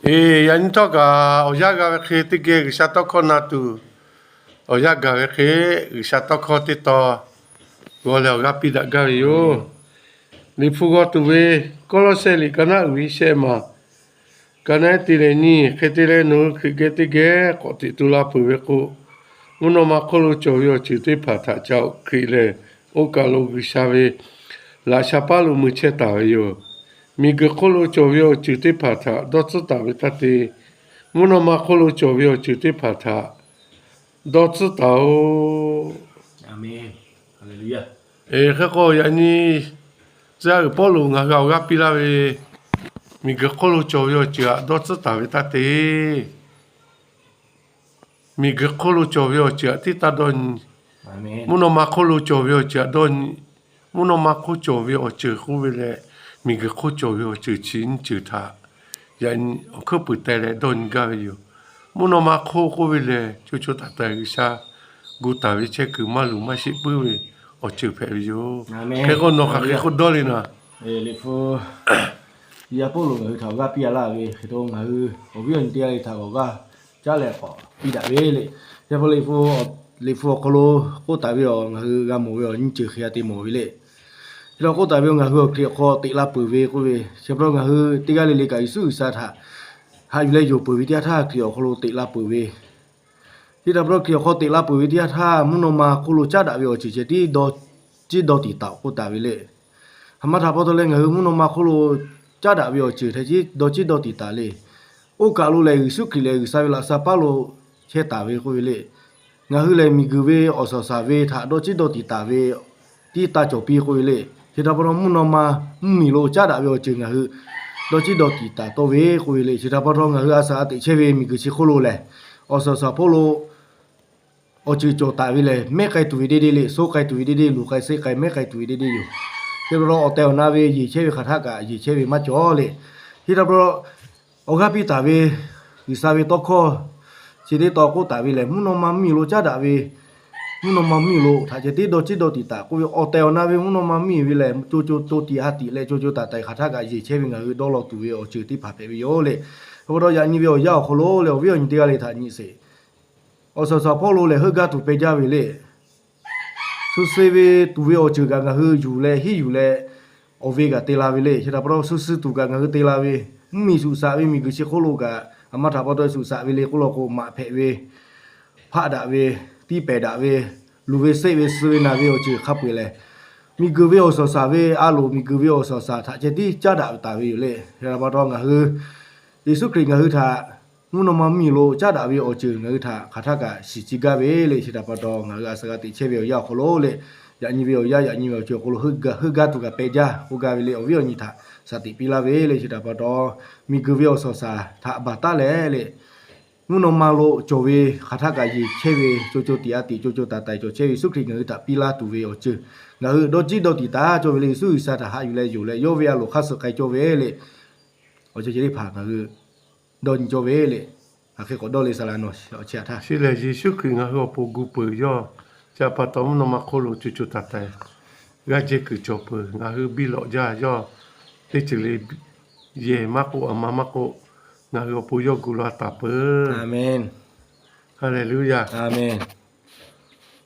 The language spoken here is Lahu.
Eˬ, yaꞈ nyi htawˇ kaꞈ awˬ yanˇ g'a ve hk'e teˇ geh G'uiˬsha tawˇ hkawˇ na tuˬ, awˬ yanˇ gaˬ ve hk'e G'uiˬsha tawˇ hkawˇ teˇ taw g'aw leh awˬ g'aˇ piˇ daꞈ gaˇ ve yoˬ. Liꞈ hpu g'aw tuˬ ve Kawˇlawˇsehˇ liꞈ ka naˉ uiˍ ve shehˆ maˬ, ka naˉ te leh nyiˇ, hk'e te leh nawˬ hui Hkriꞈ geh teˇ geh k'awꞈ teꞈ tu la peuˬ ve k'o, mvuhˇ naw ma hk'oˆ lo cawˬ ve awˬ ceuˬ teˇ hpaˍ htaꞈ ca oꞈ hk'e leh, oˇ kaˬ lo G'uiˬsha ve laꞈ sha paˉ lo mui chehˇ taˍ ve yoˬ. Miˬguiˬ hk'oˆ lo cawˬ ve awˬ ceuˬ teˇ hpaˍ htaꞈ dawˇ tcuhˉ taˍ ve taˇ te. Mvuhˇ naw ma hk'oˆ lo cawˬ ve awˬ ceuˬ teˇ hpaˍ htaꞈ dawˇ tcuhˉ taˍ-oꞈ. Hk'e k'o, yaꞈ nyi tcuh yaˇ uiˍ Pawˇluꞈ ngaˬ hui awˬ g'aˇ piˇ laˇ ve, miˬguiˬ hk'oˆ lo cawˬ ve awˬ ceuˬ htaꞈ dawˇ tcuhˉ taˍ ve taˇ te. Miˬguiˬ hk'oˆ lo cawˬ ve awˬ ceuˬ htaꞈ tiˉ taˇ dawˇ nyi. Mvuhˇ naw ma hk'oˆ lo cawˬ ve awˬ ceuˬ htaꞈ dawˇ nyi. Mvuhˇ naw ma hk'oˆ cawˬ ve awˬ ceuˬ k'oˆ ve leh, miˬguiˬ hk'oˆ cawˬ ve awˬ ceuˬ chi nyiˇ ceuˬ htaꞈ yaꞈ nyi awˬ hkuiˉ puiˍ teh leh dawˇ nyi gaˇ ve yoˬ. Mvuhˇ naw ma hk'oˆ k'oˆ ve lehˬ, co co taiˍ taiˍ G'uiˬsha gu taˍ ve chehˇ kuiˬ maˇ luˬ maˇ sheˆ puiˉ ve awˬ ceuˬ hpehꞈ ve yoˬ. Hk'e k'o, nawˬ hk'aˬ hk'e k'oˆ dawˇ le naˍ. Liꞈ hpu, yaˇ Pawˇluꞈ ngaˬ hui htaꞈ awˬ g'aˇ piˇ a laˇ ve hk'e, ngaˬ hui awˬ viˉ awˬ nyi teˇ g'aˇ le htaꞈ awˬ g'aˇ caˉ leh k'awꞈ piˇ daꞈ ve le. Yaˇ Pawˇluꞈ, Liꞈ hpu awˬ hk'aw lo k'oˆ taˍ ve awˬ, ngaˬ hui g'a mawˬ ve awˬ nyiˇ ceuˬ hk'e g'a te mawˬ ve le. Hk'e te k'oˆ taˍ ve, ngaˬ hui awˬ Hkriꞈ awˬ hk'aw teꞈ la peuˬ ve k'oˆ ve, chi pa taw ngaˬ hui teˇ g'aˇ le le kaꞈ Yeˍsuˆ G'uiˬsha htaꞈ haꞈ yuˬ leh yonˍ peuˬ ve teˇ yanˇ htaˇ, Hkriꞈ awˬ hk'aw lo teꞈ la peuˬ ve, chi htaꞈ pa taw Hkriꞈ awˬ hk'aw teꞈ la peuˬ ve teˇ yanˇ htaˇ, mvuhˇ naw ma hk'oˆ lo caˉ daꞈ ve awˬ ceuˬ ceh tiˉ dawˇ, tiˉ dawˇ tiˍ taˍ-oꞈ k'oˆ taˍ ve le. Aˬ ma htaꞈ pa taw leh ngaˬ hui mvuhˇ naw ma hk'oˆ lo caˉ daꞈ ve awˬ ceuˬ htaꞈ tiˉ dawˇ tiˉ dawˇ tiˍ taˍ le. Oˇ kaˬ lo lehˬ, Yeˍsuˆ Hkriꞈ lehˬ G'uiˬsha ve laꞈ sha paˉ lo chehˇ taˍ ve k'oˆ ve le. Ngaˬ hui lehˬ, miˬguiˬ ve awˬ suhˍ awˬ shaˍ ve htaꞈ dawˇ tiˉ dawˇ tiˍ taˍ ve tiˉ taˇ cawˬ piˇ k'oˆ ve le. Chi htaꞈ pa taw mvuhˇ naw ma mvuhˇmiˬ lo caˉ daꞈ ve awˬ ceuˬ ngaˬ hui dawˇ tiˉ dawˇ tiˍ taˍ tawˆ ve k'oˆ ve le. Chi htaꞈ pa taw ngaˬ hui a shaꞈ a teꞈ chehˇ ve miˬguiˬ chi hk'oˆ lo lehˬ, awˬ suhˍ awˬ shaˍ hpawˇ lo awˬ ceuˬ cawˬ taˍ ve lehˬ, mehˉ k'ai tuˬ ve deˇ deˇ le, soˉ k'ai tuˬ ve deˇ deˇ, luˬ k'ai seˆ k'ai mehˉ k'ai tuˬ ve deˇ deˇ yoˬ. Chi pa taw awˬ tehˬ awˬ na ve yeˬ chehˇ ve hk'aˬ htaˆ kaꞈ yeˬ chehˇ ve maˇ cawˬ le. Chi htaꞈ pa taw awˬ g'aˇ piˇ taˍ ve G'uiˬsha ve tawˇ hkawˇ chi teˇ taw k'oˆ taˍ ve lehˬ, mvuhˇ naw ma mvuhˇmiˬ lo caˉ daꞈ ve, mvuhˇ naw ma mvuhˇmiˬ lo htaꞈ ceh tiˉ dawˇ tiˉ dawˇ tiˍ taˍ k'oˆ ve, awˬ tehˬ awˬ na ve mvuhˇ naw ma mvuhˇmiˬ ve lehˬ, co co to tiꞈ ha tiꞈ leh co co taiˍ taiˍ hk'aˬ htaˆ kaꞈ yeˬ chehˇ ve ngaˬ hui dawˇ law tuˬ ve awˬ ceuˬ teˇ hpaˍ hpehꞈ ve yoˬ le. Awˬ pa taw yaꞈ nyi ve awˬ yanˇ awˬ hk'aw lo lehˬ, awˬ viˉ awˬ nyi teˇ g'aˇ le htaꞈ nyi sheˍ. Awˬ suhˍ awˬ shaˍ hpawˇ lo lehˬ, heuˆ gaˇ tuˬ peh jaˇ ve le. Shu suh ve tuˬ ve awˬ ceuˬ kaꞈ ngaˬ hui yuˬ leh hiˉ yuˬ leh awˬ ve kaꞈ te la ve le. Chi htaꞈ pa taw shu suh tuˬ kaꞈ ngaˬ hui te la ve, mvuhˇmiˬ shuˍ shaꞈ ve miˬguiˬ chi hk'oˆ lo kaꞈ, aˬ ma htaꞈ pa taw shuˍ shaꞈ ve le k'oˆ law k'o, maꞈ hpehꞈ ve, hpaˆ daꞈ ve, tiˇ pehˍ daꞈ ve, luˬ ve seˆ ve suh ve naˬ ve awˬ ceuˬ hk'a peu-eˬ lehˬ, miˬguiˬ ve awˬ suhˍ awˬ shaˍ ve a loˍ, miˬguiˬ ve awˬ suhˍ awˬ shaˍ htaꞈ ceh tiˉ caˉ daꞈ taˍ ve yoˬ le. Chi htaꞈ pa taw ngaˬ hui Yeˍsuˆ Hkriꞈ ngaˬ hui htaꞈ mvuhˇ naw ma mvuhˇmiˬ lo caˉ daꞈ ve awˬ ceuˬ ngaˬ hui htaꞈ hk'aˬ htaˆ kaꞈ shiˍ ciˇ gaˇ ve le. Chi htaꞈ pa taw ngaˬ hui a shaꞈ g'a teꞈ chehˇ ve awˬ yanˇ awˬ hk'aw lo lehˬ, yaꞈ nyi ve awˬ yanˇ, yaꞈ nyi ve awˬ ceuˬ awˬ hk'aw lo heuˆ gaˇ tuˬ kaꞈ peh jaˇ k'oˆ gaˇ ve le. Awˬ viˉ awˬ nyi htaꞈ shaˍ tiꞈ piˇ laˇ ve le. Chi htaꞈ pa taw miˬguiˬ ve awˬ suhˍ awˬ shaˍ htaꞈ baˬ taˉ leh le, mvuhˇ naw ma lo cawˬ ve hk'aˬ htaˆ kaꞈ yeˬ chehˇ ve, co co tiꞈ ha tiꞈ co co taiˍ taiˍ cawˬ chehˇ ve Yeˍsuˆ Hkriꞈ ngaˬ hui htaꞈ piˇ laˇ tuˬ ve awˬ ceuˬ ngaˬ hui dawˇ tiˉ dawˇ tiˍ taˍ cawˇ ve le. Yeˍsuˆ G'uiˬsha htaꞈ haꞈ yuˬ leh yonˍ leh yawˇ ve a loˍ hk'aˇ suh k'ai cawˇ ve le. Awˬ ceuˬ chi teˇ hpaˍ ngaˬ hui dawˇ nyi cawˇ ve le. Hk'aˬ hk'e k'awꞈ dawˇ le saˍ laꞈ nawˬ chi htaꞈ htaˇ. Chi lehˬ, Yeˍsuˆ Hkriꞈ ngaˬ hui awˬ pon gu peuˬ yawˇ chi htaꞈ pa taw mvuhˇ naw ma hk'oˆ lo co co taiˍ taiˍ g'aˇ jehˇ kuiˬ cawˬ peuˬ. Ngaˬ hui biˇ lawꞈ jaˇ yawˇ teˇ ceuˬ le yehˬ maˇ k'oˆ, aˬ ma maˇ k'oˆ, ngaˬ hui awˬ pon yawˇ gu laˇ taˍ peuˬ. Aˍmenˍ. Haˍleˍluˆyaˍ. Aˍmenˍ.